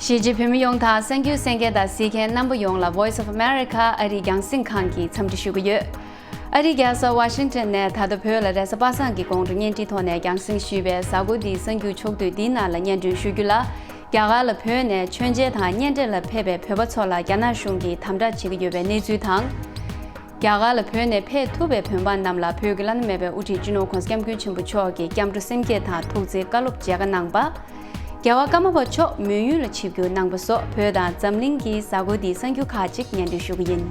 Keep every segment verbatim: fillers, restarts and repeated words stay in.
གཞིས་བྱེས་བོད་མི་ཡོངས་དང་གསར་འགྱུར་གསན་མཁན་དང་གཟིགས་མཁན་རྣམ་པ་ཡོངས་ལ་Voice of America ཨ་རིའི་རྒྱང་སྲིང་ཁང་གིས་འཚམས་འདྲི་ཞུ་གི་ཡོད། ཨ་རིའི་རྒྱལ་ས་ཝ་ཤིང་ཊོན་ནས་ད་ལྟ་བོད་ལ་རེས་གཟའ་པ་སངས་ཀྱི་དགོང་དྲོ་བརྙན་འཕྲིན་ཐོག་ནས་རྒྱང་སྲིང་ཞུས་པའི་གཟའ་འཁོར་འདིའི་གསར་འགྱུར་ཕྱོགས་བསྡུས་འདིའི་ནང་ལ་སྙན་སྒྲོན་ཞུ་རྒྱུ་ལ། རྒྱ་གར་ལ་བོད་ནས་མཆོད་མཇལ་དང་གཉེན་འཕྲད་ལ་ཕེབས་པའི་བོད་པ་ཚོ་ལ་རྒྱ་ནག་གཞུང་གིས་དམ་དྲག་བྱེད་ཀྱི་ཡོད་པའི་གནས་ཚུལ་དང་། རྒྱ་གར་ལ་བོད་ནས་ཕེབས་ཐུབ་པའི་བོད་འབངས་རྣམས་ལ་བོད་ཀྱི་བླ་ན་མེད་པའི་དབུ་ཁྲིད་སྤྱི་ནོར་༧གོང་ས་༧སྐྱབས་མགོན་ཆེན་པོ་མཆོག་གིས་སྐྱབས་འགྲོ་སེམས་བསྐྱེད་དང་ཐུགས་བརྩེའི་བཀའ་སློབ་མཇལ་ཁ་གནང་པ། རྒྱལ་བ་ཀརྨ་པ་མཆོག་མོན་ཡུལ་ལ་ཆིབས་བསྒྱུར་གནང་པ་སོགས་བོད་དང་འཛམ་གླིང་གི་གཟའ་འཁོར་འདིའི་གསར་འགྱུར་ཁག་ཅིག་སྙན་སྒྲོན་ཞུ་གི་ཡིན།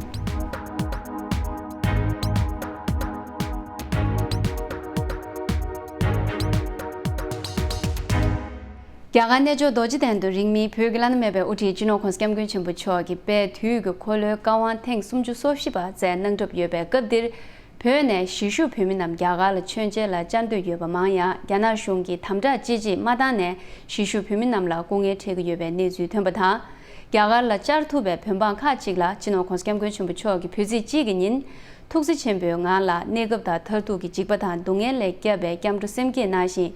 རྒྱ་གར་གནས་མཆོག་རྡོ་རྗེ་གདན་དུ་རིང་མིན་བོད་ཀྱི་བླ་ན་མེད་པའི་དབུ་ཁྲིད་སྤྱི་ནོར་༧གོང་ས་༧སྐྱབས་མགོན་ཆེན་པོ་མཆོག་གིས་དཔལ་དུས་ཀྱི་འཁོར་ལོའི་བཀའ་དབང་ཐེངས་སུམ་ཅུ་སོ་བཞི་པ་མཛད་གནང་གྲབས་ཡོད་པའི་སྐབས་འདིར། བོད་ནས་གཞིས་བཞུགས་བོད་མི་རྣམས་རྒྱ་གར་ལ་མཆོད་མཇལ་ལ་བཅར་འདོད་ཡོད་པ་མང་ཡང་རྒྱ་ནག་གཞུང་གིས་དམ་དྲག་ཅི་ཆེ་མ་བཏང་ནས་གཞིས་བཞུགས་བོད་མི་རྣམས་ལ་སྐུ་ངལ་འཕྲད་ཀྱི་ཡོད་པའི་གནས་ཚུལ་ཐོན་པ་དང་། རྒྱ་གར་ལ་བཅར་ཐུབ་པའི་བོད་འབངས་ཁག་ཅིག་ལ་སྤྱི་ནོར་༧གོང་ས་༧སྐྱབས་མགོན་ཆེན་པོ་མཆོག་གིས་བོད་ཚེས་གཅིག་གི་ཉིན། ཐུགས་བརྩེ་ཆེན་པོའི་ངང་ལ་གནས་སྐབས་དང་མཐར་ཐུག་གི་འཇིགས་པ་དང་སྡུག་བསྔལ་ལས་བསྐྱབས་པའི་སྐྱབས་འགྲོ་སེམས་བསྐྱེད་གནང་ཞིང་།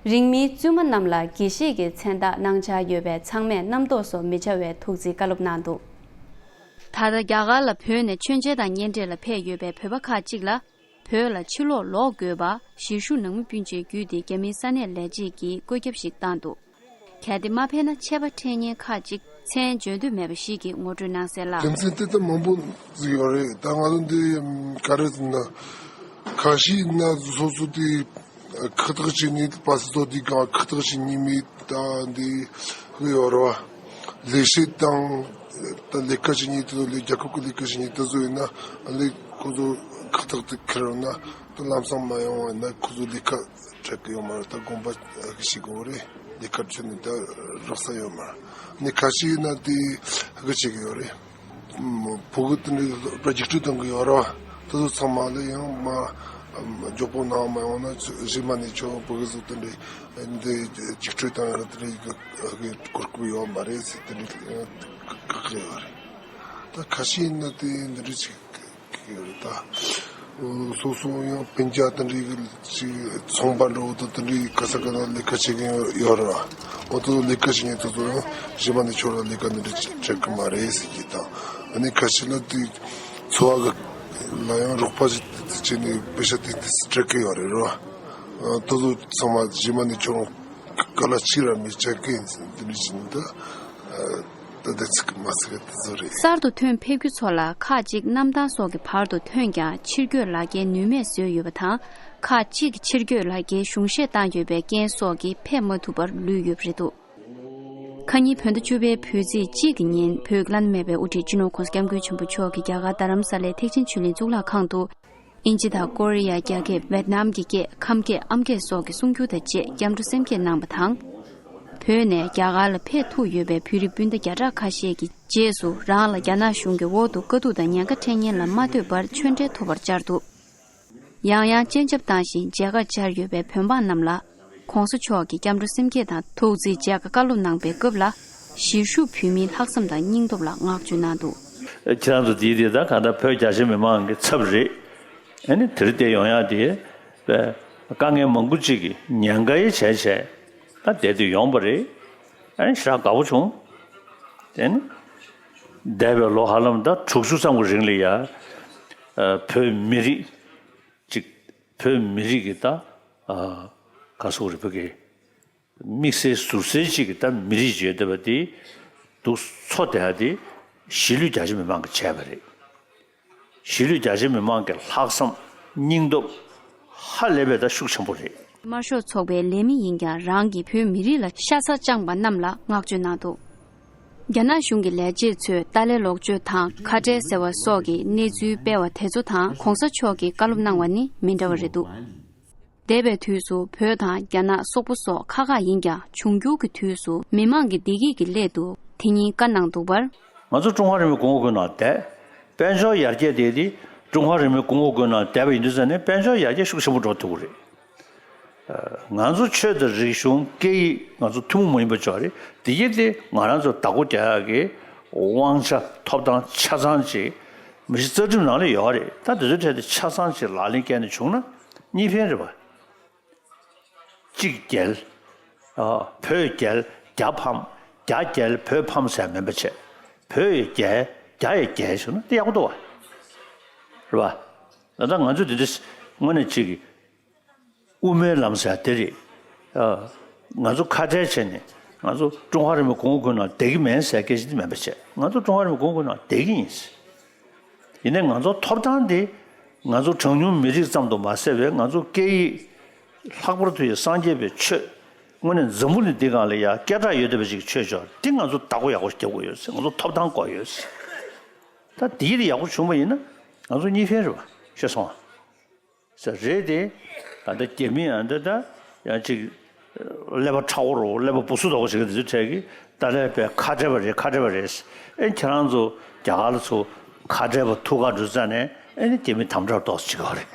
རིང་མིན་བཙུན་མ་རྣམས་ལ་དགེ་བཤེས་ཀྱི་མཚན་རྟགས་གནང་འཆར་ཡོད་པས་ཚང་མས་རྣམ་རྟོག་སོགས་མི་བྱ་བའི་ཐུགས་བརྩེའི་བཀའ་སློབ་གནང་འདུག་ད་ལྟ་རྒྱ་གར་ལ་བོད་ནས་མཆོད་མཇལ་དང་གཉེན་འཕྲད་ལ་ཕེབས་ཡོད་པའི་བོད་པ་ཁག་ཅིག་ལ། བོད་ལ་ཕྱིར་ལོག་ལོག་དགོས་པ་གཞིས་བཞུགས་ནང་མི་སྤུན་མཆེད་བརྒྱུད་དེ་རྒྱ་མིའི་ས་གནས་ལས་བྱེད་ཀྱིས་བཀོད་ཁྱབ་ཞིག་བཏང་འདུག་གལ་ཏེ་མ་ཕེབས་ན་ཆད་པ་འཕྲད་ཉེན་ཁ་ཅིག་མཚན་བརྗོད་འདོད་མེད་པ་ཞིག་གིས་ངོ་སྤྲོད་གནང་གསལ་ལ། རྒྱུ་མཚན་དེ་ལྟར་མང་པོ་ཟིག་ཡོད་རེད། ད་ང་ཚོ་འདི་ག་རེ་ཟེར་ན། ཁ་ཤས་ན་སོ་སོ་དེ་ཁག་ཐེག་བྱེད་ནི་པ་སི་ཚོ་དེ་གང་ཁག་ཐེག་བྱེད་ནི་མེད། ད་འདི་ཡོད་རེད་བ། ལས་བྱེད་དང་ད་ལས་ཀ་བྱེད་ནི་དེ་ཚོ་ལས་རྒྱལ་ཁབ་ཀྱི་ལས་ཀ་བྱེད་ནི་དེ་ཚོ་ཡིན་ན་ལས་ཁོ་ཚོ་ཁག་ཐེག་དེ་ཁེལ་ཡོང་ན་ད་ལམ་སང་མ་ཡོང་བ་ཡིན་ན་ཁོ་ཚོ་ལས་ཀ་སྤྲད་གི་ཡོད་མ་རེད། ད་དགོངས་པ་ཞིག་དགོས་རེད། ལས་ཀ་བྱེད་ནི་ད་རག་ས་ཡོད་མ་རེད། ནི་ཁ་ཤས་ཡིན་ན་དེ་ཧ་གི་བྱེད་གི་ཡོད་རེད། ཕྲུ་གུ་དེ་འདྲའི་སློབ་གྲྭ་རྒྱུགས་སྤྲོད་གཏོང་གི་ཡོད་རེད་བ། དེ་ཚོ་ཚང་མ་ལ་ཡང་མ་མགྱོགས་པོ་གནང་མ་ཡོང་ན་རྗེས་མ་ནས་ཁྱོད་ཕྲུ་གུ་ཚོ་དེ་འདྲའི་འདི་རྒྱུགས་སྤྲོད་བཏང་ཡོད་རེད། དེ་འདྲའི་གོ་སྐབས་ཡོད་མ་རེད་ཟེར་དེ་འདྲའི་བཀག་གི་ཡོད་རེད། ད་ཁ་ཤས་ཡིན་ན་དེ་འདི་འདྲའི་ཅིག་གི་ཡོད་རེད་ད། སོ་སོ་ཡང་སྤུན་ཀྱག་དེ་འདྲའི་ཅིག་ཚོང་པ་འདྲ་བོ་དང་དེ་འདྲའི་ག་ས་ག་ན་ལས་ཀ་བྱེད་མཁན་ཡོད་རེད་བ། འོ་དེ་ཚོ་ལས་ཀ་བྱེད་མཁན་དེ་ཚོ་ཡང་གཞན་པ་ནས་ཁྱོད་ལ་ལས་ཀ་འདི་འདྲ་བྱེད་ཀྱི་མ་རེད་ཟེར་གྱི་དང་། ཨ་ནི་ཁ་ཤས་ལ་དེ་འཚོ་བ་གི་ལ་ཡང་རོགས་པ་ཞིག་བྱས་ནས་པེ་ཤ་དེ་དེ་སྤྲད་ཀྱི་ཡོད་རེད་རོ། དེ་ཚོ་ཚང་མ་གཞན་པ་ནས་ཁྱོད་ག་ལ་ཅིག་ར་མི་བྱེད་ཀྱི་ཡིན་ཟེར་འདི་འདྲ་བྱས་ནས་ད། ད་ལྟ་ཚིག་མ་ཚིག་དེ་ཚོ་རེད། གསར་དུ་ཐོན་ཕེབས་རྒྱུ་ཚོ་ལ་ཁག་ཅིག་གནམ་ཐང་སོགས་ཀྱི་བར་དུ་ཐོན་ཀྱང་ཕྱིར་སྐྱོད་ལག་འཁྱེར་ནུས་མེད་བཟོས་ཡོད་པ་དང་། ཁག་ཅིག་ཕྱིར་སྐྱོད་ལག་འཁྱེར་གཞུང་བཞེས་བཏང་ཡོད་པའི་རྐྱེན་སོགས་ཀྱིས་ཕེབས་མ་ཐུབ་པར་ལུས་ཡོད་པ་རེད་འདུག་ཁ་ཉིན་བོད་ཟླ་བཅུ་པའི་བོད་ཚེས་གཅིག་གི་ཉིན་བོད་ཀྱི་བླ་ན་མེད་པའི་དབུ་ཁྲིད་སྤྱི་ནོར་༧གོང་ས་༧སྐྱབས་མགོན་ཆེན་པོ་མཆོག་གིས་རྒྱ་གར་རྡ་རམ་ས་ལའི་ཐེག་ཆེན་ཆོས་གླིང་གཙུག་ལག་ཁང་དུ། དབྱིན་ཇི་དང་ཀོ་རི་ཡ། རྒྱ་སྐད། ཝེད་ནམ་གྱི་སྐད། ཁམས་སྐད། ཨམ་སྐད་སོགས་ཀྱི་གསུང་སྒྱུར་དང་བཅས་སྐྱབས་འགྲོ་སེམས་བསྐྱེད་གནང་བ་དང་། བོད་ནས་རྒྱ་གར་ལ་ཕེབས་ཐུབ་ཡོད་པའི་བོད་རིགས་སྤུན་ཟླ་བརྒྱ་ཕྲག་ཁ་ཤས་ཀྱིས་རྗེས་སུ་རང་ལ་རྒྱ་ནག་གཞུང་གི་འོག་ཏུ་དཀའ་སྡུག་དང་ཉེན་ཁ་འཕྲད་ཉེན་ལ་མ་ལྟོས་པར་ཆོས་འབྲེལ་ཐོབ་པར་བཅར་འདུག་ཡང་ཡང་སྤྱན་ཆབ་བཏང་ཞིང་མཇལ་ཁ་བཅར་ཡོད་པའི་བོད་འབངས་རྣམས་ལ། ྋགོང་ས་མཆོག་གིས་སྐྱབས་འགྲོ་སེམས་བསྐྱེད་དང་ཐུགས་བརྩེའི་མཇལ་ཁ་བཀའ་སློབ་གནང་པའི་སྐབས་ལ། གཞིས་བཞུགས་བོད་མིའི་ལྷག་བསམ་དང་སྙིང་སྟོབས་ལ་བསྔགས་བརྗོད་གནང་འདུག་ཁྱེད་རང་ཚོ་དེའི་དེ་ད་གང་ལྟར་བོད་རྒྱ་ཆེ་མི་མང་གི་ཚབ་རེད། ཨ་ནི་དེ་རིང་བལྟས་ཡོང་ཡག་དེ་དཔེ་དཀའ་ངལ་མང་པོ་ཅིག་གི་ཉེན་ཁ་ཡི་བྱས་བྱས་ད་བསྡད་དུ་ཡོང་པ་རེད། ཨ་ནི་ཞེ་དྲག་དགའ་པོ་བྱུང་། དེ་ནི་འདས་པའི་ལོ་ཧ་ལམ་ད་དྲུག་ཅུ་ཙམ་གྱི་རིང་ལ་ཡ། བོད་མི་རིགས་ཅིག་བོད་མི་རིགས་ཀྱི་ད་ག་སོག་རིག་པ་གི་དམིགས་བསལ་ཟུར་གསལ་ཅིག་གི་ད་མི་རིགས་ཅིག་ཡོད་བསྡད་པ་དེ་འདུག་ཚོ་དེ་ཧ་དེ་གཞིས་ལུས་རྒྱ་ཆེ་མི་མང་གིས་བྱས་པ་རེད། གཞིས་ལུས་རྒྱ་ཆེ་མི་མང་གི་ལྷག་བསམ་སྙིང་སྟོབས་ཧ་ལས་པའི་ད་ཤུགས་ཆེན་པོ་རེད། དམར་ཤོག་ཚོགས་པའི་ལས་མི་ཡིན་ཀྱང་རང་གི་བོད་མི་རིགས་ལ་ཤ་ཚ་བཅངས་པ་རྣམས་ལ་བསྔགས་བརྗོད་གནང་འདུག་རྒྱ་ནག་གཞུང་གི་ལས་བྱེད་ཚོས་ཏཱ་ལའི་ལོག་སྤྱོད་དང་ཁ་བྲལ་ཟེར་བ་སོགས་ཀྱི་གནས་ཚུལ་སྤེལ་བ་དེ་ཚོ་དང་ྋགོང་ས་མཆོག་གིས་བཀའ་སློབ་གནང་བ་ནི་མི་འདྲ་བ་རེད་འདུག་འདས་པའི་དུས་སུ་བོད་དང་རྒྱ་ནག་སོག་པོ་སོགས་ཁག་ཁག་ཡིན་ཀྱང་འབྱུང་འགྱུར་གྱི་དུས་སུ་མི་མང་གི་བདེ་སྐྱིད་ཀྱི་སླད་དུ་དེ་ཉིན་བཀའ་གནང་འདུག་པར། ང་ཚོ་ཀྲུང་ཧྭ་རིང་ལུགས་གོང་འོག་ཁུལ་ནང་བསྡད། དཔལ་འབྱོར་ཡར་རྒྱས་དེ་དེ་ཀྲུང་ཧྭ་རིང་ལུགས་གོང་འོག་ཁུལ་ནང་བསྡད་པ་ཡིན་དུས་ཙང་ནས་དཔལ་འབྱོར་ཡར་རྒྱས་ཤུགས་ཆེན་པོ་འགྲོ་ཐུབ་ཀྱི་རེད། ང་ཚོ་ཆོས་དང་རིག་གཞུང་སྐད་ཡིག་ང་ཚོ་ཐུན་མོང་མ་ཡིན་པ་ཅིག་རེད། དེ་གྱིས་དེ་ང་རང་ཚོ་བདག་པོ་རྒྱག་ཡག་གི་དབང་ཆ་ཐོབ་ཐང་ཆ་ཚང་ཅིག་མི་ཤི་རྩ་ཁྲིམས་ནང་ལ་ཡོད་རེད། ད་དེ་ཚོའི་གྲས་དེ་ཆ་ཚང་ཅིག་ལག་ལེན་བཀལ་ནས་བྱུང་ན་གཉིས་ཕན་རེད་པ། གཅིག་རྒྱལ། བོད་རྒྱལ། རྒྱ་ཕམ། རྒྱ་རྒྱལ་བོད་ཕམ་ཟེར་མིན་པ་བྱས། བོད་ཡི་རྒྱལ། རྒྱ་ཡི་རྒྱལ་ཟེར་ན་དེ་ཡག་པོ་འདུག་བ། རེད་བ། ད་ལྟ་ང་ཚོས་འདི་འདྲ་དངོས་གནས་ཅིག་དབུ་མའི་ལམ་ཟེར་དེ་རེད། ཨ། ང་ཚོ་ཁ་བྲལ་བྱས་ནས་ང་ཚོ་ཀྲུང་ཧྭ་རིན་པོ་གོང་བུ་གོང་ནང་བསྡད་ཀྱི་མེད་ཟེར་སྐད་ཆ་འདི་མིན་པ་བྱས། ང་ཚོ་ཀྲུང་ཧྭ་རིན་པོ་གོང་བུ་གོང་ནང་བསྡད་ཀྱི་ཡིན། ཡིན་ནའི་ང་ཚོ་ཐོབ་ཐང་འདི་ང་ཚོ་གྲངས་ཉུང་མི་རིགས་ཙམ་དུ་མ་ཟད་པའི་ང་ཚོ་སྐད་ཡིག། ལྷག་པར་དུ་ཡང་སངས་རྒྱས་པའི་ཆོས། དངོས་གནས་འཛམ་བུ་གླིང་འདི་སྒང་ལ་ཡང་སྐད་གྲགས་ཡོད་བསྡད་པ་ཅིག་ཆོས་ཕྱོགས་འདི་ང་ཚོ་བདག་པོ་ཡག་པོ་རྒྱབ་དགོས་ཡོད་ཟེར། ང་ཚོ་ཐོབ་ཐང་དགོས་ཡོད་ཟེར། ད་འདི་ཡིད་ཡག་པོ་བྱུང་བ་ཡིན་ན་ང་ཚོ་གཉིས་ཕན་རེད་བ། ཤེས་སོང་ཨ། ཟེར་རེད་དེ། ད་ལྟ་རྒྱ་མི་ཡང་འདི་ད་ཡང་ཅིག་ཀླད་པ་ཁྲ་བོ་རོ་ཀླད་པ་སྦུ་སུ་དོག་ཞིག་འདི་ཚོ་འཕྲད་ཀྱི་ད་ལས་པའི་ཁ་བྲལ་བ་རེད། ཁ་བྲལ་བ་རེད། ཨེ་ཁྱེད་རང་ཚོ་རྒྱ་གར་ལ་ཚོ་ཁ་བྲལ་བ་ཐུག་ག་འགྲོ་ཙ་ནས་ཨེ་ནི་རྒྱ་མི་དམ་དྲག་ཏོག་ཅིག་གོ་རེད།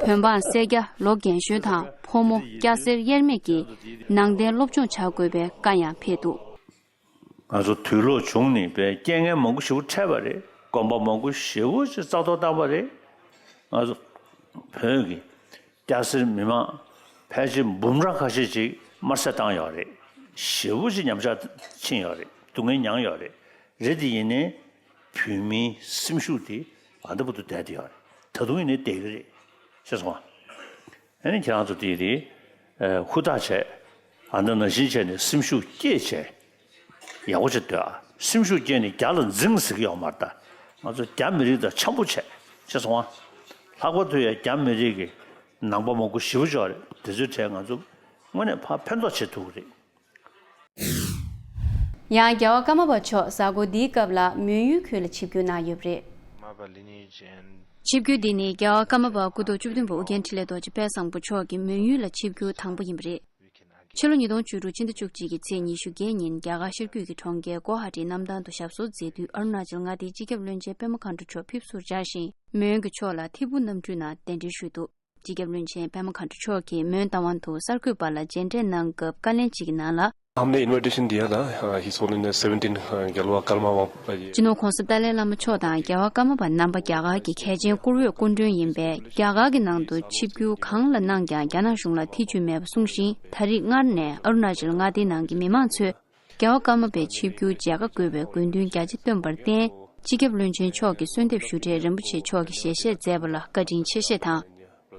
བོད་འབངས་སེར་སྐྱ་ལོ་རྒན་གཞོན་དང་ཕོ་མོ་སྐྱ་སེར་དབྱེར་མེད་ཀྱིས་ནང་བསྟན་སློབ་སྦྱོང་བྱ་དགོས་པའི་བཀའ་ཡང་ཕེབས་འདུག་ང་ཚོ་དུས་ལོག་བྱུང་ནས་པའི་རྐྱེན་ངན་མང་པོ་ཞེ་པོ་འཕྲད་པ་རེད། གོམ་པ་མང་པོ་ཞེ་པོ་ཅིག་རྩ་གཏོར་བཏང་བ་རེད། ང་ཚོ་བོད་ཀྱི་སྐྱ་སེར་མི་མང་ཕལ་ཆེར་འབུམ་ཕྲག་ཁ་ཤས་ཅིག་དམར་གསོད་བཏང་ཡོད་རེད། ཞེ་པོ་ཅིག་ཉམས་ཆག་ཕྱིན་ཡོད་རེད། སྡུག་བསྔལ་མྱངས་ཡོད་རེད། རེད་དེ་ཡིན་ནའི་བོད་མིའི་སེམས་ཤུགས་དེ་ཨ་འདི་བར་དུ་བསྡད་དེ་ཡོད་རེད། ད་དུང་ཡིན་ནའི་བསྡད་ཀྱི་རེད། ཤེས་སོང་ཨ། ཨ་ནི་ཁྱེད་རང་ཚོ་དེ་རེད། ཨ། ཧུར་ཐག་བྱས། ཨ་ནི་ནང་བཞིན་བྱས་ནས་སེམས་ཤུགས་བསྐྱེད་བྱས། ཡག་པོ་བྱས་སྡོད་ཨ། སེམས་ཤུགས་བསྐྱེད་ནས་རྒྱ་ལ་འཛིང་ཟེར་གྱི་ཡོད་མ་རེད་ད། ང་ཚོ་རྒྱ་མི་རིགས་དང་འཆམ་པོ་བྱས། ཤེས་སོང་ཨ། ལྷག་པར་དུ་ཡང་རྒྱ་མི་རིགས་ཀྱི་ནང་པ་མང་པོ་ཞེ་པོ་ཅིག་ཡོད་རེད། དེ་ཚོའི་གྲས་ང་ཚོ་དངོས་གནས་ཕར་ཕན་ཐོགས་བྱེད་ཐུབ་ཀྱི་རེད། ཡང་རྒྱལ་བ་ཀརྨ་པ་མཆོག་གཟའ་འཁོར་འདིའི་སྐབས་ལ་མོན་ཡུལ་ཁུལ་ལ་ཆིབས་བསྒྱུར་གནང་ཡོད་པ་རེད། ཆིབས་བསྒྱུར་འདི་ནི་རྒྱལ་བ་ཀརྨ་པ་སྐུ་ཐོག་བཅུ་བདུན་པ་ཨོ་རྒྱན་འཕྲིན་ལས་རྡོ་རྗེ་དཔལ་བཟང་པོ་མཆོག་གིས་མོན་ཡུལ་ལ་ཆིབས་བསྒྱུར་དང་པོ་ཡིན་པ་རེད། ཕྱི་ལོ་ཉིས་སྟོང་བཅུ་དྲུག་སྤྱི་ཟླ་བཅུ་གཅིག་གི་ཚེས་ཉི་ཤུ་བརྒྱད་ཉིན་རྒྱ་གར་ཤར་རྒྱུད་ཀྱི་གྲོང་ཁྱེར་གོ་ཧ་ཊིའི་གནམ་ཐང་དུ་ཞབས་སོར་མཛད་དུས། ཨ་རུ་ན་ཅལ་མངའ་སྡེའི་སྤྱི་ཁྱབ་བློན་ཆེན་པད་མ་མཁའ་འགྲོ་མཆོག་ཕེབས་བསུར་བཅར་ཞིང་། མོན་གྱི་ཕྱོགས་ལ་ཐིབས་པུ་གནམ་གྲུའི་ནང་གདན་འདྲེན་ཞུས་འདུག་སྤྱི་ཁྱབ་བློན་ཆེན་པད་མ་མཁའ་འགྲོ་མཆོག་གིས་མོན་རྟ་དབང་དུ་གསར་འགོད་པ་ལ་མཇལ་འཕྲད་གནང་སྐབས། བཀའ་ལན་གཅིག་གི་ནང་ལ། हमने इनविटेशन दिया था। हाँ, he's only seventeen, हाँ, गैलवा कर्मा वहाँ पर ये। སྤྱི་ནོར་༸གོང་ས་ཏཱ་ལའི་བླ་མ་མཆོག་དང་རྒྱལ་བ་ཀརྨ་པ་རྣམ་པ་རྒྱ་གར་གྱི་གལ་ཆེན་བཀུར་འོས་སྐུ་མགྲོན་ཡིན་པས། རྒྱ་གར་གྱི་ནང་དུ་ཆིབས་བསྒྱུར་གང་ལ་གནང་ཀྱང་རྒྱ་ནག་གཞུང་ལ་ཐེ་བྱུས་མེད་པ་གསུངས་ཤིང་། ད་རེས་སྔར་ནས་ཨ་རུ་ན་ཅལ་མངའ་སྡེའི་ནང་གི་མི་མང་ཚོས་རྒྱལ་བ་ཀརྨ་པའི་ཆིབས་བསྒྱུར་མཇལ་ཁ་དགོས་པའི་དགོས་འདུན་རྒྱ་ཆེ་བཏོན་པར་བརྟེན། སྤྱི་ཁྱབ་བློན་ཆེན་མཆོག་གིས་གསོལ་འདེབས་ཞུ་འབྲས་རིན་པོ་ཆེ་མཆོག་གིས་ཞལ་བཞེས་མཛད་པ་ལ་བཀའ་དྲིན་ཆེ་ཞེས་དང་།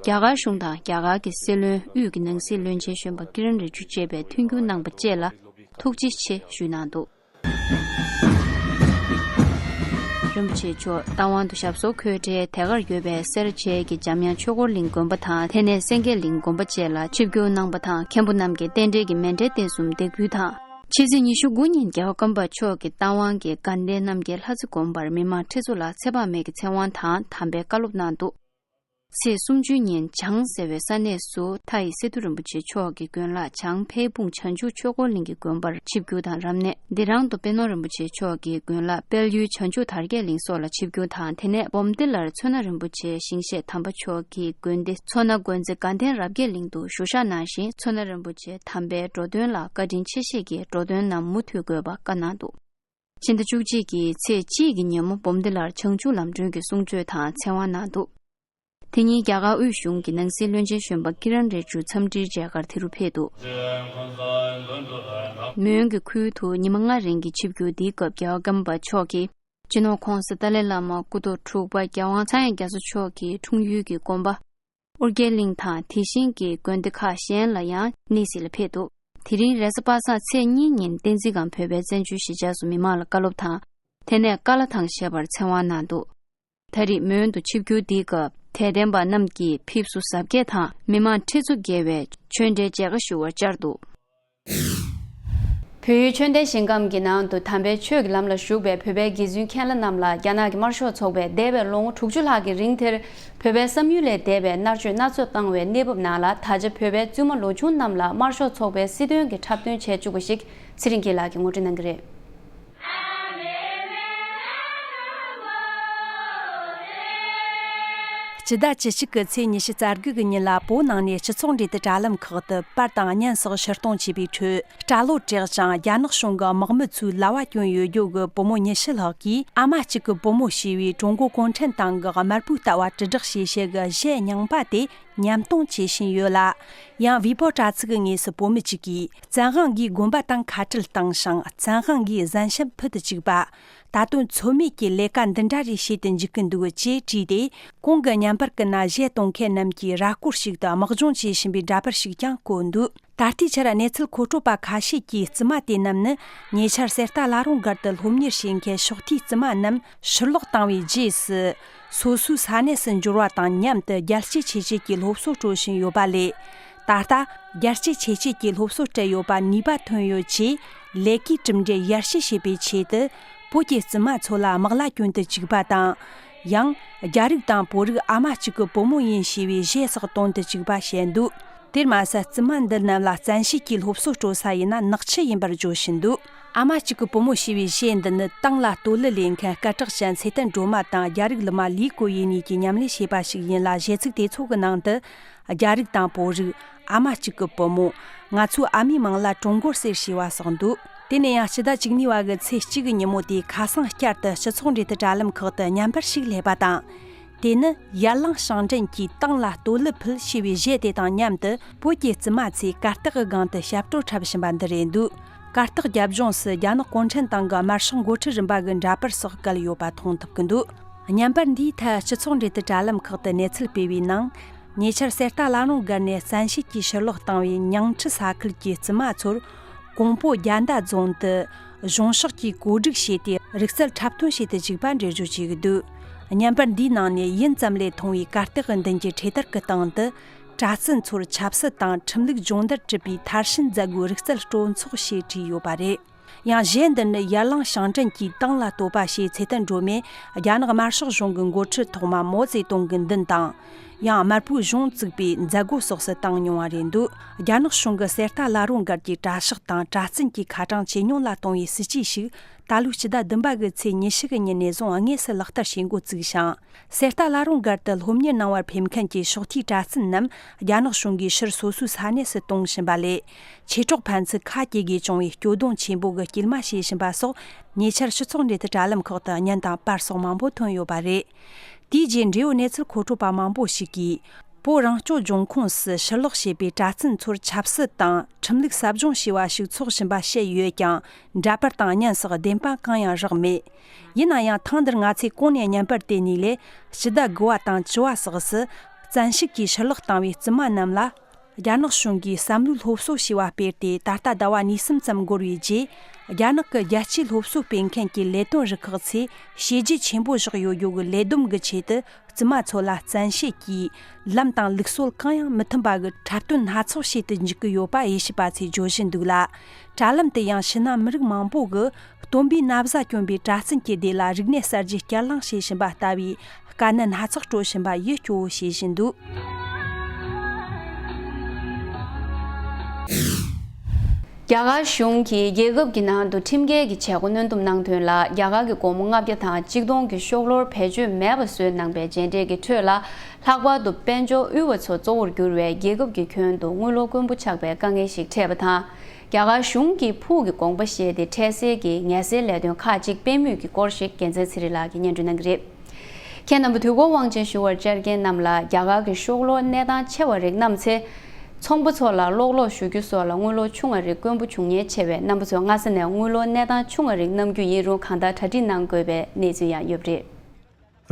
རྒྱ་གར་གཞུང་དང་རྒྱ་གར་གྱི་སྲིད་བློན། དབུས་ཀྱི་ནང་སྲིད་བློན་ཆེན་གཞོན་པ་ཀི་རན་རི་ཇུ་བཅས་པས་མཐུན་འགྱུར་གནང་པ་བཅས་ལ་ཐུགས་རྗེ་ཆེ་ཞུས་གནང་འདུག་རིན་པོ་ཆེ་མཆོག་རྟ་དབང་དུ་ཞབས་སོར་འཁོད་འཕྲལ། དེ་གར་ཡོད་པའི་སེ་ར་བྱེས་ཀྱི་འཇམ་དབྱངས་ཆོས་འཁོར་གླིང་དགོན་པ་དང་། དེ་ནས་སེང་གེ་གླིང་དགོན་པ་བཅས་ལ་ཆིབས་བསྒྱུར་གནང་པ་དང་། མཁན་པོ་རྣམས་ཀྱིས་རྟེན་འབྲེལ་གྱི་མཎྜལ་རྟེན་གསུམ་འདེགས་འབུལ་དང་། ཕྱི་ཚེས་ཉི་ཤུ་དགུ་ཉིན་རྒྱལ་བ་ཀརྨ་པ་མཆོག་གི་རྟ་དབང་གི་དགའ་ལྡན་རྣམ་རྒྱལ་ལྷ་རྩེ་དགོན་པར་མི་མང་ཁྲི་ཚོ་ལ་ཚེ་དཔག་མེད་ཀྱི་ཚེ་དབང་དང་དམ་པའི་བཀའ་སློབ་གནང་འདུག་ཚེས་སུམ་ཅུ་ཉིན་བྱང་ཟེར་བའི་ས་གནས་སུ་མཐའ་ཡི་སི་ཏུ་རིན་པོ་ཆེ་མཆོག་གི་དགོན་ལག་བྱང་ཕའེ་ཕུང་བྱང་ཆུབ་ཆོས་འཁོར་གླིང་གི་དགོན་པར་ཆིབས་བསྒྱུར་དང་རབ་གནས། ལྡི་རང་དུ་པད་ནོར་རིན་པོ་ཆེ་མཆོག་གི་དགོན་ལག་དཔལ་ཡུལ་བྱང་ཆུབ་དར་རྒྱས་གླིང་སོགས་ལ་ཆིབས་བསྒྱུར་དང་། དེ་ནས་སྦོམ་ཏི་ལར་མཚོ་སྣ་རིན་པོ་ཆེ་ཞིང་གཤེགས་དམ་པ་མཆོག་གི་དགོན་སྡེ་མཚོ་སྣ་དགོན་རྩེ་དགའ་ལྡན་རབ་རྒྱས་གླིང་དུ་བཞུགས་ཞག་གནང་ཞིང་། མཚོ་སྣ་རིན་པོ་ཆེ་དམ་པའི་འགྲོ་དོན་ལ་བཀའ་དྲིན་ཆེ་བཞེས་ཀྱིས་འགྲོ་དོན་རྣམས་མུ་མཐུད་དགོས་པ་བཀའ་གནང་འདུག་ཕྱི་ཟླ་བཅུ་གཅིག་གི་ཚེས་གཅིག་གི་ཉིན་མོ་སྦོམ་ཏི་ལར་བྱང་ཆུབ་ལམ་སྒྲོན་གྱི་གསུང་ཆོས་དང་ཚེ་དབང་གནང་འདུག་དེ་ཉིན་རྒྱ་གར་དབུས་གཞུང་གི་ནང་སྲིད་བློན་ཆེན་གཞོན་པ་ཀི་རན་རི་ཇུ་འཚམས་འདྲིའི་མཇལ་ཁར་དེ་རུ་ཕེབས་འདུག་མོན་གྱི་ཁུལ་དུ་ཉི་མ་ལྔ་རིང་གི་ཆིབས་བསྒྱུར་འདིའི་སྐབས་རྒྱལ་བ་ཀརྨ་པ་མཆོག་གིས་སྤྱི་ནོར་༸གོང་ས་ཏཱ་ལའི་བླ་མ་སྐུ་ཐོག་དྲུག་པ་རྒྱལ་དབང་ཚངས་དབྱངས་རྒྱ་མཚོ་མཆོག་གི་འཁྲུངས་ཡུལ་གྱི་དགོན་པ་ཨོ་རྒྱན་གླིང་དང་། དེ་བཞིན་གྱི་དགོན་སྡེ་ཁག་གཞན་ལ་ཡང་གནས་གཟིགས་ལ་ཕེབས་འདུག་དེ་རིང་རེས་གཟའ་པ་སངས་ཚེས་གཉིས་ཉིན་བསྟན་འཛིན་སྒང་བོད་པའི་བཙན་བྱོལ་གཞིས་ཆགས་སུ་མི་མང་ལ་བཀའ་སློབ་དང་། དེ་ནས་ཀ་ལ་ཐང་ཞེས་པར་ཚེ་དབང་གནང་འདུག་ད་རེས་མོན་དུ་ཆིབས་བསྒྱུར་འདིའི་སྐབས་དད་ལྡན་པ་རྣམས་ཀྱིས་ཕེབས་བསུ་གཟབ་རྒྱས་དང་མི་མང་ཁྲི་ཚོ་བརྒལ་བས་ཆོས་འབྲེལ་མཇལ་ཁ་ཞུ་བར་བཅར་འདུག་བོད་ཡུལ་ཆོས་ལྡན་ཞིང་ཁམས་ཀྱི་ནང་དུ་དམ་པའི་ཆོས་ཀྱི་ལམ་ལ་ཞུགས་པའི་བོད་པའི་དགེ་བཙུན་མཁན་བླ་རྣམས་ལ་རྒྱ་ནག་གི་དམར་ཤོག་ཚོགས་པས་འདས་པའི་ལོ་ངོ་དྲུག་ཅུ་ལྷག་གི་རིང་དེར་བོད་པའི་བསམ་ཡུལ་ལས་འདས་པའི་མནར་གཅོད་སྣ་ཚོགས་བཏང་བའི་གནས་བབ་ནང་ལ། ད་ཆ་བོད་པའི་བཙུན་མ་ལོ་ཆུང་རྣམས་ལ་དམར་ཤོག་ཚོགས་པའི་སྲིད་དོན་གྱི་འཁྲབ་སྟོན་བྱེད་བཅུག་པ་ཞིག་ཚེ་རིང་སྐྱིད་ལགས་ཀྱིས་ངོ་སྤྲོད་གནང་གི་རེད། སྤྱི་ཟླ་བཅུ་གཅིག་གི་ཚེས་ཉི་ཤུ་རྩ་དགུ་གི་ཉིན་ལ་བོད་ནང་ནས་སྤྱི་ཚོགས་འབྲེལ་མཐུད་དྲ་ལམ་ཁག་ཏུ་པར་དང་བརྙན་སོགས་ཕྱིར་གཏོང་བྱས་པའི་ཁྲོད། སྐྲ་ལོ་བྲེགས་ཤིང་རྒྱ་ནག་གཞུང་གི་དམག་མི་ཚོའི་ལྭ་བ་གྱོན་ཡོད་རྒྱུ་གི་བུ་མོ་ཉི་ཤུ་ལྷག་གིས་ཨ་མ་གཅིག་གི་བུ་མོ་ཞེས་པའི་ཀྲུང་གོ་གུང་ཁྲན་ཏང་གི་དམར་པོའི་ལྟ་བ་དྲིལ་བསྒྲགས་བྱེད་ཆེད་ཀྱི་གཞས་རྙིང་པ་དེ་ ཉམས་གཏོང་བྱེད་བཞིན་ཡོད་ལ། ཡང་ཝེ་པོ་དྲ་ཚིགས་ཀྱི་ངོས་སུ་བོད་མི་གཅིག་གིས་བཙན་དབང་གིས་དགོན་པ་དང་ཁ་བྲལ་བཏང་ཞིང་བཙན་དབང་གིས་གཟན་ཤམ་ཕུད་དུ་བཅུག་པ། ད་དུང་ཚོད་མེད་ཀྱི་ལས་ཀ་འདི་འདྲ་རེ་བྱེད་དུ་འཇུག་གི་འདུག་ཅེས་བྲིས་ཏེ། གོང་གི་བརྙན་པར་གྱི་ནང་གཞས་གཏོང་མཁན་རྣམས་ཀྱིས་ར་སྐོར་ཞིག་ཏུ་དམག་སྦྱོང་བྱེད་བཞིན་པའི་འདྲ་པར་ཞིག་ཀྱང་བཀོད་འདུག་ད་ལྟའི་ཆར་གནས་ཚུལ་མཁོ་སྤྲོད་པ་ཁ་ཤས་ཀྱིས་བཙུན་མ་དེ་རྣམས་ནི་ཉེ་ཆར་གསེར་རྟ་བླ་རུང་སྒར་དུ་སློབ་གཉེར་བྱེད་མཁན་ཕྱོགས་མཐའི་བཙུན་མ་རྣམས་ཕྱིར་ལོག་བཏང་བའི་རྗེས་སུ། སོ་སོའི་ས་གནས་སུ་འབྱོར་བ་དང་མཉམ་དུ་རྒྱལ་གཅེས་ཆེ་བསྐྱེད་ཀྱི་སློབ་གསོ་སྤྲོད་བཞིན་ཡོད་པ་ལས། ད་ལྟ་རྒྱལ་གཅེས་ཆེ་བསྐྱེད་ཀྱི་སློབ་གསོ་སྤྲད་ཡོད་པ་ནུས་པ་ཐོན་ཡོད་ཅེས་ལས་ཀའི་གྲུབ་འབྲས་ཡར་ཞུ་བྱེད་པའི་ཆེད་དུ། བོད་ཀྱི་བཙུན་མ་ཚོ་ལ་དམག་ལྭ་གྱོན་དུ་བཅུག་པ་དང་། ཡང་། རྒྱ་རིགས་དང་བོད་རིགས་ཨ་མ་གཅིག་གི་བུ་མོ་ཡིན་ཞེས་པའི་གཞས་སོགས་བཏོན་དུ་བཅུག་པ་བཤད་འདུག་དེར་མ་ཟད། བཙུན་མ་འདི་རྣམས་ལ་བཙན་ཤེད་ཀྱིས་སློབ་གསོ་སྤྲོད་ས་ཡིན་ན་ནག་ཆུ་ཡིན་པར་བརྗོད་བཞིན་འདུག་ཨ་མ་གཅིག་གི་བུ་མོ་ཞེས་པའི་གཞས་འདི་ནི་ཏང་ལ་བསྟོད་གླུ་ལེན་མཁན་སྐད་གྲགས་ཅན་ཚེ་བརྟན་སྒྲོལ་མ་དང་རྒྱ་རིགས་གླུ་མ་ལི་ཀོ་ཡེ་གཉིས་ཀྱིས་མཉམ་ལས་བྱས་པ་ཞིག་ཡིན་ལ། གཞས་ཚིག་དེ་ཚོ་གི་ནང་དུ། རྒྱ་རིགས་དང་བོད་རིགས། ཨ་མ་གཅིག་གི་བུ་མོ། ང་ཚོའི་ཨ་མའི་མིང་ལ་ཀྲུང་གོར་ཟེར་ཞེས་པ་སོགས་འདུག་དེ་ནས་ཡང་སྤྱི་ཟླ་བཅུ་གཉིས་པ་གི་ཚེས་གཅིག་གི་ཉིན་མོ་དེའི་ཁ་སང་བསྐྱར་དུ་སྤྱི་ཚོགས་འབྲེལ་མཐུད་དྲ་ལམ་ཁག་ཏུ་བརྙན་པར་ཞིག་སླེབས་པ་དང་། དེ་ནི་ཡར་ལངས་ཞིང་བྲན་གྱིས་ཏང་ལ་བསྟོད་གླུ་ཕུལ་ཞེས་པའི་གཞས་དེ་དང་མཉམ་དུ། བོད་ཀྱི་བཙུན་མ་ཚོས་གར་སྟེགས་ཀྱི་སྒང་དུ་ཞབས་བྲོ་འཁྲབ་བཞིན་པ་འདི་རེད་འདུག་གར་སྟེགས་རྒྱབ་ལྗོངས་སུ་རྒྱ་ནག་གུང་ཁྲན་ཏང་གི་དམར་ཤོག་འགོ་ཁྲིད་རིམ་པ་གི་འདྲ་པར་སོགས་བཀལ་ཡོད་པ་མཐོང་ཐུབ་ཀྱི་འདུག་བརྙན་པར་འདིའི་ཐད་སྤྱི་ཚོགས་འབྲེལ་མཐུད་དྲ་ལམ་ཁག་ཏུ་གནས་ཚུལ་སྤེལ་བའི་ནང་། ཉེ་ཆར་གསེར་རྟ་བླ་རུང་སྒར་ནས་བཙན་ཤེད་ཀྱིས་ཕྱིར་ལོག་བཏང་བའི་ཉང་ཁྲི་ས་ཁུལ་གྱི་བཙུན་མ་ཚོར། ཀོང་པོ་རྒྱ་མདའ་རྫོང་དུ་གཞུང་ཕྱོགས་ཀྱིས་བཀོད་སྒྲིག་བྱས་ཏེ། རིག་རྩལ་འཁྲབ་སྟོན་བྱེད་དུ་བཅུག་པ་འགྲེལ་བརྗོད་བྱེད་ཀྱི་འདུག་བརྙན་པར་འདིའི་ནང་ནས་ཡུལ་ཙམ་ལས་མཐོང་བའི་གར་སྟེགས་མདུན་གྱི་འཕྲེད་དར་གྱི་སྟེང་དུ། གྲྭ་བཙུན་ཚོར་ཆབ་སྲིད་དང་ཁྲིམས་ལུགས་སྦྱོང་བརྡར་སྤྲད་པའི་མཐར་ཕྱིན་མཛད་སྒོའི་རིག་རྩལ་སྤྲོ་ཚོགས་ཞེས་བྲིས་ཡོད་པ་རེད། ཡང་གཞས་འདི་ནི་ཡར་ལངས་ཞིང་བྲན་གྱིས་ཏང་ལ་བསྟོད་པ་ཞེས་ཚེ་བརྟན་སྒྲོལ་མས་རྒྱ་ནག་དམར་ཤོག་གཞུང་གི་འགོ་ཁྲིད་ཐོག་མ་མའོ་ཙེ་ཏུང་གི་མདུན་དང་། ཡང་དམར་པོའི་གཞུང་བཙུགས་པའི་མཛད་སྒོ་སོགས་སུ་བཏང་མྱོང་བ་རེད་འདུག་རྒྱ་ནག་གཞུང་གིས་གསེར་རྟ་བླ་རུང་སྒར་གྱི་གྲྭ་ཤག་དང་གྲྭ་བཙུན་གྱི་ཁ་གྲངས་ཇེ་ཉུང་ལ་གཏོང་བའི་སྲིད་ཇུས་ཤིག་ད་ལོའི་སྤྱི་ཟླ་བདུན་པ་གི་ཚེས་ཉི་ཤུ་གི་ཉིན་ནས་བཟུང་དངོས་སུ་ལག་བསྟར་བྱེད་འགོ་བཙུགས་ཤིང་། གསེར་རྟ་བླ་རུང་སྒར་དུ་སློབ་གཉེར་གནང་བར་ཕེབས་མཁན་གྱི་ཕྱོགས་མཐའི་གྲྭ་བཙུན་རྣམས་རྒྱ་ནག་གཞུང་གིས་ཕྱིར་སོ་སོའི་ས་གནས་སུ་གཏོང་བཞིན་པ་ལས། མཆེད་གྲོགས་ཕན་ཚུན་ཁ་གྱེས་དགོས་བྱུང་བའི་སྐྱོ་གདུང་ཆེན་པོ་གི་སྐྱེལ་མ་བྱེད་བཞིན་པ་སོགས། ཉེ་ཆར་སྤྱི་ཚོགས་འབྲེལ་མཐུད་དྲ་ལམ་ཁག་ཏུ་བརྙན་དང་པར་སོགས་མང་པོ་ཐོན་ཡོད་པ་རེད། དེའི་རྗེས་འབྲེལ་ཡོད་གནས་ཚུལ་མཁོ་སྤྲོད་པ་མང་པོ་ཞིག་གིས། བོད་རང་སྐྱོང་ལྗོངས་ཁོངས་སུ་ཕྱིར་ལོག་བྱས་པའི་གྲྭ་བཙུན་ཚོར་ཆབ་སྲིད་དང་ཁྲིམས་ལུགས་ཟབ་སྦྱོང་བྱས་པ་ཞིག་འཚོགས་བཞིན་པ་བཤད་ཡོད་ཀྱང་། འདྲ་པར་དང་བརྙན་སོགས་བདེན་དཔང་གང་ཡང་རག་མེད། ཡིན་ན་ཡང་། ཐེངས་འདིར་ང་ཚོས་གོང་ནས་བརྙན་པར་བལྟས་ནས་ལས། སྤྱི་ཟླ་དགུ་པ་དང་བཅུ་པ་སོགས་སུ། བཙན་ཤེད་ཀྱིས་ཕྱིར་ལོག་བཏང་བའི་བཙུན་མ་རྣམས་ལ། རྒྱ་ནག་གཞུང་གིས་བསམ་བློའི་སློབ་གསོ་ཞེས་པ་སྤེལ་ཏེ། ད་ལྟ་ཟླ་བ་གཉིས་གསུམ་ཙམ་འགོར་བའི་རྗེས། རྒྱ་ནག་གི་རྒྱལ་གཅེས་སློབ་གསོ་སྤེལ་མཁན་གྱི་ལས་དོན་རུ་ཁག་ཚོས་བྱས་རྗེས་ཆེན་པོ་བཞག་ཡོད་རྒྱུ་གི་ལས་བསྡོམས་ཀྱི་ཆེད་དུ། བཙུན་མ་ཚོ་ལ་བཙན་ཤེད་ཀྱིས་ལམ་དང་ལུགས་སྲོལ་གང་ཡང་མི་མཐུན་པ་གི་འཁྲབ་སྟོན་སྣ་ཚོགས་བྱེད་དུ་འཇུག་གི་ཡོད་པ་དབྱེ་ཞིབ་པ་ཚོས་བརྗོད་བཞིན་འདུག་ལ། དྲ་ལམ་དུ་ཡང་ཕྱི་ནང་མི་རིགས་མང་པོ་གིས་སྟོན་པའི་ན་བཟའ་གྱོན་པའི་གྲྭ་བཙུན་གྱི་སྡེ་ལ་རིག་གནས་གསར་བརྗེ་བསྐྱར་ལངས་བྱེད་བཞིན་པ་ལྟ་བུའི་དཀའ་གནད་སྣ་ཚོགས་སྤྲོད་བཞིན་པ་ཡིད་སྐྱོ་བོ་བྱེད་བཞིན་འདུག་རྒྱ་གར་གཞུང་གིས་རྒྱལ་ཁབ་ཀྱི་ནང་དུ་ཁྲིམས་འགལ་གྱི་བྱེད་སྒོ་སྣོན་ཐུབ་གནང་དོན་ལ། རྒྱ་གར་གྱི་སྒོར་མོ་ལྔ་བརྒྱ་དང་གཅིག་སྟོང་གི་ཤོག་ལོར་བེད་སྤྱོད་མེད་པ་བཟོས་གནང་པའི་མཇལ་འཕྲད་ཀྱི་ཁྲོད་ལ། ལྷག་པར་དུ་དཔལ་འབྱོར་དབུལ་བ་ཚོ་གཙོ་བོར་གྱུར་བའི་རྒྱལ་ཁབ་ཀྱི་ཁྱོན་དུ་དངུལ་ལོར་དཀོན་པོ་ཆགས་པའི་དཀའ་ངལ་ཞིག་འཕྲད་པ་དང་། རྒྱ་གར་གཞུང་གིས་ཕུགས་ཀྱི་དགོངས་པ་བཞེས་ཏེ། འཕྲལ་སེལ་གྱི་ངལ་སེལ་ལས་དོན་ཁག་ཅིག་སྤེལ་མུས་ཀྱི་སྐོར་ཞིག་རྒྱལ་མཚན་ཚེ་རིང་ལགས་ཀྱིས་སྙན་སྒྲོན་གནང་གི་རེད། ཁྱེད་རྣམ་པ་དུས་འཁོར་དབང་ཆེན་ཞུ་བར་བཅར་མཁན་རྣམས་ལ། རྒྱ་གར་གྱི་ཤོག་ལོར་གནས་སྟངས་ཆེ་བ་རིགས་བསྣམས་ཚེ། ཚོང་པ་ཚོ་ལ་གློག་ཀློག་ཞུ་རྒྱུ་སོགས་ལ་དངུལ་ལོར་ཆུང་བ་རིགས་དཀོན་པོ་བྱུང་ཉེན་ཆེ་བས། རྣམ་པ་ཚོས་སྔ་ས་ནས་དངུལ་ལོར་གནས་སྟངས་ཆུང་བ་རིགས་བསྣམ་རྒྱུ་ཡིན་རུང་། གང་ལྟར་གྲ་སྒྲིག་གནང་དགོས་པའི་གནས་ཚུལ་ཡང་ཡོད་པ་རེད།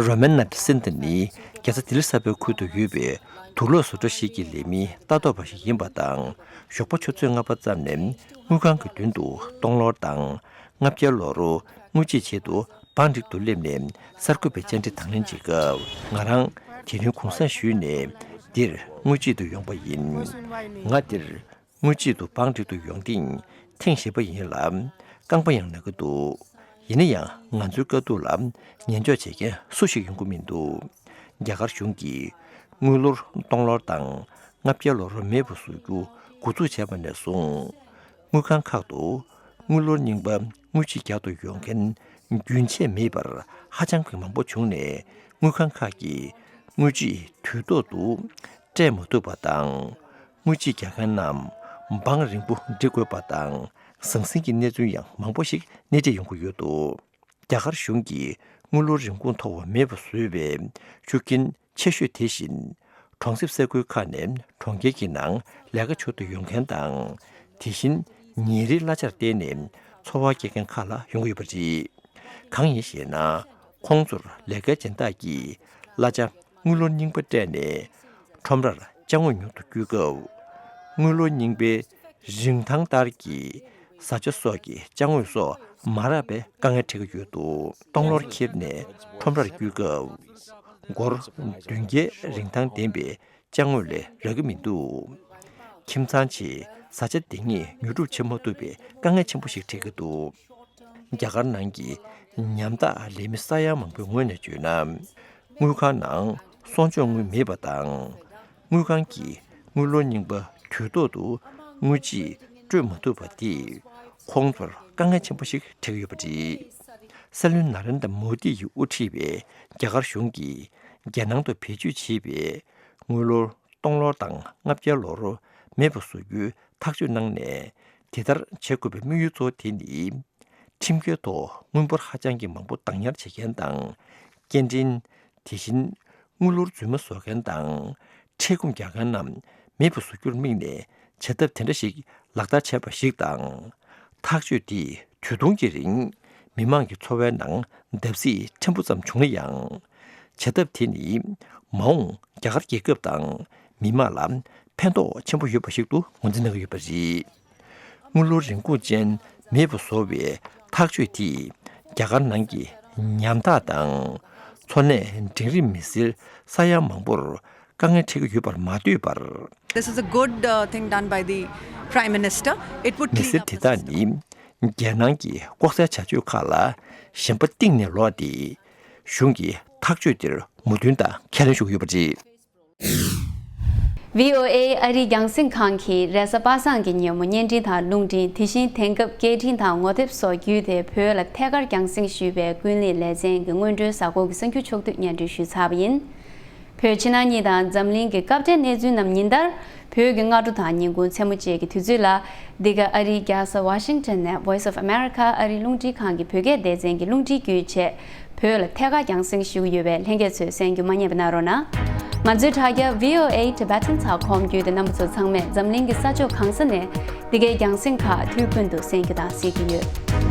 རོ་མན་ནད་སིན་ད་ནི་རྒྱལ་ས་ལྡི་ལི་གསར་པའི་ཁུལ་དུ་ཡོད་པའི་དུག་ལོག་བཟོ་གྲྭ་ཞིག་གི་ལས་མི་ལྟ་རྟོག་པ་ཞིག་ཡིན་པ་དང་། ཞོགས་པ་ཆུ་ཚོད་ལྔ་པ་ཙམ་ནས་དངུལ་ཁང་གི་མདུན་དུ་སྟོང་ལོར་དང་ལྔ་བརྒྱ་ལོར་དངུལ་ཆད་ཆེད་དུ་བང་སྒྲིག་ཏུ་སླེབས་ནས་གསར་འགོད་པའི་བཅར་འདྲི་དང་ལེན་བྱེད་སྐབས། ང་རང་དེ་རིང་གུང་སེང་ཞུས་ནས་འདིར་དངུལ་ཆད་དུ་ཡོང་པ་ཡིན། ང་འདིར་དངུལ་ཆད་དུ་བང་སྒྲིག་ཏུ་ཡོང་ཐེངས་ཐེངས་བཞི་པ་ཡིན་ལ། རྐང་པ་ཡང་ན་གི་འདུག་ཡིན་ན་ཡང་ང་ཚོའི་དཀའ་སྡུག་ལ་ཉན་འཇོག་བྱེད་མཁན་སུ་ཞིག་ཡོང་གི་མི་འདུག་རྒྱ་གར་གཞུང་གིས་དངུལ་ལོར་སྟོང་ལོར་དང་ལྔ་བརྒྱ་ལོར་མེད་པ་བཟོ་རྒྱུ་འགོ་འཛུགས་བྱས་པ་ནས་བཟུང་། དངུལ་ཁང་ཁག་ཏུ་དངུལ་ལོར་རྙིང་པ་དངུལ་ཆད་རྒྱག་ཏུ་ཡོང་མཁན་རྒྱུན་ཆད་མེད་པར་ཧ་ཅང་གི་མང་པོ་བྱུང་ནས། དངུལ་ཁང་ཁག་གིས་དངུལ་ཆད་དུས་ཐོག་ཏུ་སྤྲད་མ་ཐུབ་པ་དང་། དངུལ་ཆད་རྒྱག་མཁན་རྣམས་བང་རིང་པོ་སྒྲིག་དགོས་པ་དང་། ཟང་ཟིང་གི་གནས་ཚུལ་ཡང་མང་པོ་ཞིག་སྣེ་ཁྲིད་ཡོང་གི་ཡོད་འདུག་རྒྱ་གར་གཞུང་གིས་དངུལ་ལོར་རིན་གོང་མཐོ་བ་མེད་པ་བཟོས་པའི་ཤུགས་རྐྱེན་ཆེ་ཤོས་དེ་བཞིན། གྲོང་གསེབ་ས་ཁུལ་ཁག་ནས་གྲོང་ཁྱེར་གྱི་ནང་ལས་ཀ་བྱེད་དུ་ཡོང་མཁན་དང་། དེ་བཞིན་ཉིན་རེའི་གླ་ཆར་བརྟེན་ནས་འཚོ་བ་སྐྱེལ་མཁན་ཁག་ལ་ཡོང་གི་ཡོད་པ་རེད། གང་ཡིན་ཞེ་ན། ཁོང་ཚོར་ལས་ཀའི་སྦྱིན་བདག་གིས་གླ་ཆ་དངུལ་ལོར་རྙིང་པ་སྤྲད་ནས་ཁྲོམ་རར་ཅ་དངོས་ཉོ་དུ་བསྐྱོད་སྐབས། དངུལ་ལོར་རྙིང་པའི་རིན་ཐང་ལྟར་གྱི་བཟའ་བཅའ་སོགས་ཀྱི་ཅ་དངོས་སོགས་མ་རག་པའི་དཀའ་ངལ་འཕྲད་ཀྱི་ཡོད་འདུག་སྟོང་ལོར་འཁྱེར་ནས་ཁྲོམ་རར་བསྐྱོད་སྐབས། སྒོར་བདུན་བརྒྱའི་རིན་ཐང་ལྡན་པའི་ཅ་དངོས་ལས་རག་གི་མི་འདུག་ཁྱིམ་ཚང་ཆེས་བཟའ་བཅའ་འདི་ཉིད་ཉོ་སྒྲུབ་བྱེད་མ་ཐུབ་པའི་དཀའ་ངལ་ཆེན་པོ་ཞིག་འཕྲད་ཀྱི་འདུག་རྒྱ་གར་ནང་གི་ཉམ་ཐག་ལས་མི་ས་ཡ་མང་པོའི་ངོས་ནས་བརྗོད་ན། དངུལ་ཁང་ནང་གསོག་འཇོག་དངུལ་མེད་པ་དང་། དངུལ་ཁང་གིས་དངུལ་ལོར་རྙིང་པ་དུས་ཐོག་ཏུ་དངུལ་ཆད་སྤྲོད་མ་ཐུབ་པ་དེས་ཁོང་ཚོར་དཀའ་ངལ་ཆེན་པོ་ཞིག་འཕྲད་ཀྱི་ཡོད་པ་རེད། སྲིད་བློན་ན་རེན་དྲ་མོ་དི་ཡིས་དབུ་ཁྲིད་པའི་རྒྱ་གར་གཞུང་གིས་རྒྱལ་ནང་དུ་བེད་སྤྱོད་བྱེད་པའི་དངུལ་ལོར་སྟོང་ལོར་དང་ལྔ་བརྒྱ་ལོར་མེད་པ་བཟོ་རྒྱུའི་ཐག་གཅོད་གནང་ནས། དེ་ལྟར་བྱེད་དགོས་པའི་དམིགས་ཡུལ་གཙོ་བོ་དེ་ནི། ཁྲིམས་འགལ་ཐོག་དངུལ་འབོར་ཧ་ཅང་གི་མང་པོ་བདག་ཉར་བྱེད་མཁན་དང་། སྐྱེལ་འདྲེན། དེ་བཞིན་དངུལ་ལོར་རྫུན་མ་བཟོ་མཁན་དང་། ཁྲལ་སྒོམ་རྒྱག་མཁན་རྣམས་མེད་པ་བཟོ་རྒྱུར་དམིགས་ནས་བྱ་ཐབས་དེ་འདྲ་ཞིག་ལག་བསྟར་བྱས་པ་ཞིག་དང་། ཐག་གཅོད་འདིས་དུས་ཐུང་གི་རིང་མི་མང་གི་འཚོ་བའི་ནང་བརྡབ་གསིག་ཕྲན་བུ་ཙམ་བྱུང་ན་ཡང་། བྱ་ཐབས་དེ་ནི་མ་འོངས་རྒྱ་གར་རྒྱལ་ཁབ་དང་མི་དམངས་ལ་ཕན་ཐོགས་ཆེན་པོ་ཡོད་པ་ཞིག་ཏུ་ངོས་འཛིན་གནང་གི་ཡོད་པ་རེད། དངུལ་ལོར་རིན་གོང་ཅན་མེད་པ་བཟོ་བའི་ཐག་གཅོད་དེས་རྒྱ་གར་ནང་གི་ཉམ་ཐག་དང་འཚོ་གནས་འབྲིང་རིམ་མི་སེར་ས་ཡ་མང་པོར་དཀའ་ངལ་འཕྲད་ཀྱི་ཡོད་པར་མ་ལྟོས་པར། This is a good, uh, thing done by the Prime Minister. It would མི་clean སེར་up དེ་the དག system. ནི་རྒྱལ་ནང་གི་ལྐོག་ཟའི་བྱ་སྤྱོད་ཁག་ལ་ཞེན་པ་གཏིང་ནས་ལོག་སྟེ། གཞུང་གི་ཐག་གཅོད་དེར་མོས་མཐུན་དང་ཁས་ལེན་ཞུ་གི་ཡོད་པ་རེད། བྷི་ཨོ་ཨེ་ཨ་རིའི་རྒྱང་སྲིང་ཁང་གིས་རེས་གཟའ་པ་སངས་ཀྱི་ཉིན་མོ་བརྙན་འཕྲིན་དང་རླུང་འཕྲིན། དེ་བཞིན་དེང་སྐབས་སྐད་འཕྲིན་དང་ངོ་དེབ་སོགས་བརྒྱུད་དེ་བོད་ལ་ཐད་ཀར་རྒྱང་སྲིང་ཞུས་པའི་ཀུན་གླེང་ལེ་ཚན་གྱི་སྔོན་འགྲོའི་གཟའ་འཁོར་གྱི་གསར་འགྱུར་ཕྱོགས་བསྡུས་སྙན་སྒྲོན་ཞུས་ཚར་བ་ཡིན། བོད་ཕྱི་ནང་གཉིས་དང་འཛམ་གླིང་གི་སྐབས་འབྲེལ་གནས་ཚུལ་རྣམས་ཉིན་ལྟར་བོད་ཀྱི་སྔ་དྲོ་དང་ཉིན་གུང་མཚན་མོ་བཅས་ཀྱི་དུས་ཚོད་ལ། འདི་ག་ཨ་རིའི་རྒྱལ་ས་ཝ་ཤིང་ཊོན་ནས་Voice of America ཨ་རིའི་རླུང་འཕྲིན་ཁང་གི་བོད་སྐད་སྡེ་ཚན་གྱི་རླུང་འཕྲིན་བརྒྱུད་བྱས། བོད་ལ་ཐད་ཀར་རྒྱང་སྲིང་ཞུ་གི་ཡོད་པས་ལྷན་རྒྱས་ཚོས་གསན་རྒྱུ་མ་བསྙེལ་བ་གནང་རོགས་གནང་། ང་ཚོའི་དྲ་རྒྱ་V O A Tibetan ཚགས་ཁོམ་བརྒྱུད་དེ་རྣམ་པ་ཚོ་ཚང་མས་འཛམ་གླིང་གི་ས་ཕྱོགས་གང་ས་ནས་འདི་གའི་རྒྱང་སྲིང་ཁག་དུས་ཀུན་ཏུ་གསན་རྒྱུ་དང་གཟིགས་ཀྱི་ཡོད།